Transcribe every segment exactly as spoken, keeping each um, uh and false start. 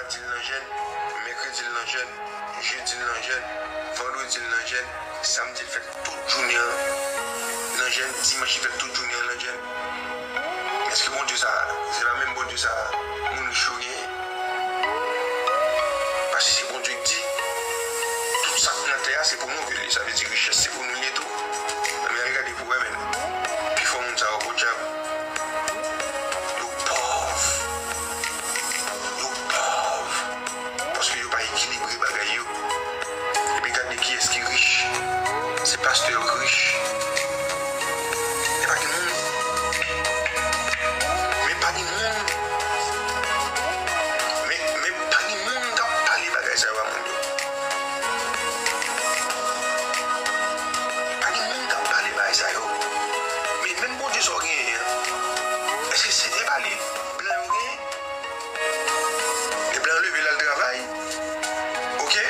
Madi l nan jèn, mèkredi l nan jèn, jedi l nan jèn, vandredi l nan jèn, samdi l fè tout jounen an nan jèn, dimanch li fè tout jounen an nan jèn. Èske Bondye sa a, se pa menm Bondye sa a, moun rich yo genyen? Paske se Bondye ki di, tout sa k nan tè a, se pou nou ke l ye. Sa vle di richès, se pou nou l ye tou. Men al gade pou wè, men pifò moun sa yo, podyab, yo pòv. Yo pòv. Paske yo pa ekilibre bagay yo. Epi gade kiyès ki rich. Se pastè yo ki rich. E pa gen moun. Men pa gen moun. Men, men pa gen moun k ap pale bagay sa yo a moun yo. Pa gen moun k ap pale bagay sa yo. Men menm Bondye sa w genyen an, èske se, e pa li blan yo genyen? E blan leve l al travay. Oke?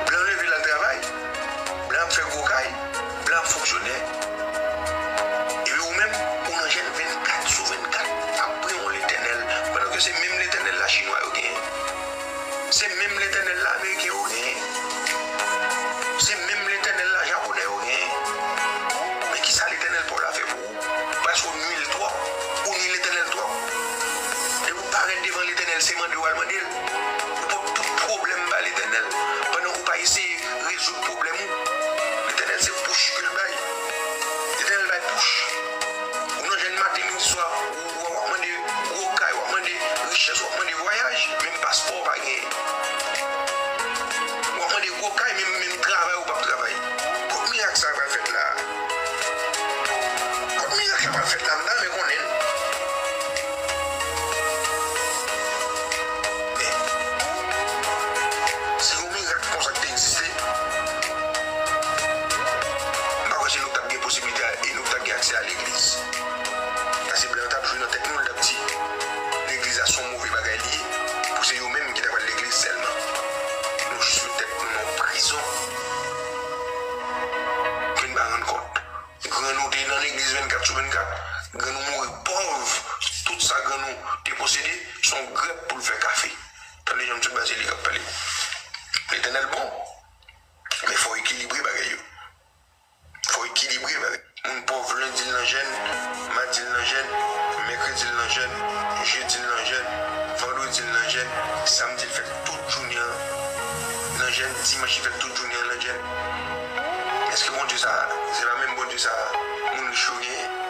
Blan leve l al travay. Blan ap fè gwo kay. Blan ap fonksyone. Epi ou menm, ou nan jèn vennkat sou vennkat ap priye yon Letènèl, pandan ke se menm Letènèl la chinwa yo genyen. Se menm Letènèl la ameriken yo genyen. Se menm Letènèl la japonè yo genyen. Men kisa Letènèl pa w la fè pou ou? Paske w nwi l twòp. Ou nwi Letènèl twòp. Depi w parèt devan Letènèl, se mande w al mande l. Ou pot tout pwoblèm ba Letènèl. Pandan ou pa eseye rezoud pwoblèm ou. Letènèl se pouch ke l bay. Letènèl bay pouch. Ou nan jèn maten, midi, swa, ou, ou w ap mande gwo kay, w ap mande richès, w ap mande vwayaj, menm paspò w pa genyen. W ap mande gwo kay, menm, menm travay ou p ap travay. Kot mirak sa pral fèt la a? Kot mirak sa pral fèt la? M ta renmen konnen. Men, si yon mirak konsa te egziste, m pa kwè si nou t ap gen posiblite a, e nou t ap gen aksè a legliz. Paske blan yo t ap jwe nan tèt nou, l t ap di, legliz la se yon move bagay li ye, pou se yo menm ki t ap al legliz sèlman. Nou jis met tèt nou nan yon prizon ke n pa rann kont. Grann ou te nan legliz vennkat sou vennkat, grann ou mouri pòv, tout sa grann ou te posede, se yon grèp pou l fè kafe. Tande jan m sot baze li k ap pale. Letènèl bon, men fò w ekilibre bagay yo. Fò w ekilibre bagay. Moun pòv, lendi l nan jèn, madi l nan jèn, mèkredi l nan jèn, jedi l nan jèn, vandredi l nan jèn, samdi l fè tout jounen an nan jèn, dimanch li fè tout jounen an nan jèn. Èske Bondye sa a, se pa menm Bondye sa a, moun rich yo genyen?